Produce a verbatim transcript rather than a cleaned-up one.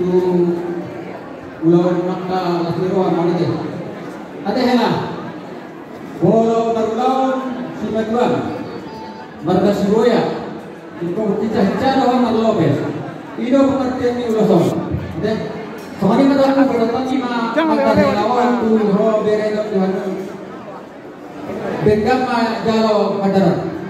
Tu ulaon angka las ni roha ma ate. Ate hela. Molo marulaon simatuam marga Siboya, ingkon hinsa-hinsa do ho marlope. I do pengertian ni ulos on. Ate. Songon i ma dohot, dohot ni ma angka hela on tu ho bere dohot Tuhan. Denggan ma jalo pandarat.